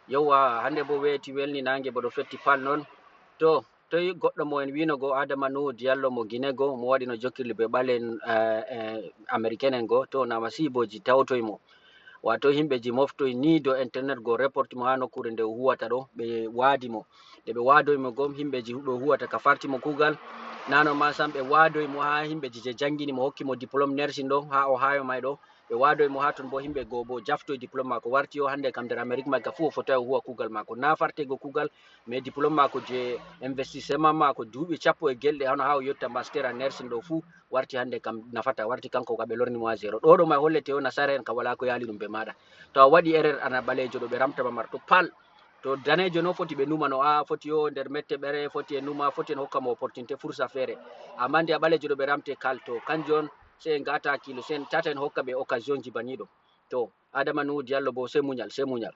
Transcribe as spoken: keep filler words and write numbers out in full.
Yewwa, hannde bo weeti welni naange bo ɗo fetti pal non. To, toy goɗɗo mo en wiino go Adama Nuhu Diallo mo Gine go, mo waɗi no jokkirli be ɓale en, eh, eh, Americain en go, to nama siiboji tawtoy mo. Wato himɓeji moftoy ni do internet go report mo ha nokkure nde o huwata ɗo, ɓe waadi mo. Nde ɓe waadoy mo gom, himɓeji ɗo huwata ka farti mo kugal. Nano ma sam ɓe waadoy mo ha himɓeji je jangini mo, hokki mo diplôme nursing ɗo ha Ohio may ɗo. Ɓe waadoy mo ha ton bo himɓe go bo jaftoy diplôme mako warti o hannde kam nder Amérique magga fu o fotayi o huwa kugal mako. Na fartego kugal, mais diplôme mako je investissement mako duuɓi cappo e gelɗe hano ha o yotta master a nursing ɗo fu warti hannde kam nafata, warti kanko ka ɓe lorni mo ha zéro. Ɗo ɗo may hollete o nasara en ka wala ko yaali ɗum be maɗa. To a waɗi erreur ana ɓalejo ɗo ɓe ramta ma marto pal. To danejo no foti ɓe numa no a foti o nder mette ɓere, foti e numa, foti en hokka mo opportunité fursa feere. Amma nde a ɓalejo ɗo ɓe ramte kal to kanjo on sey en gata kilo, sey en tata en hokka ɓe occasion ji baniɗo. To Adama Nuhu Diallo bo sey muñal, sey muñal.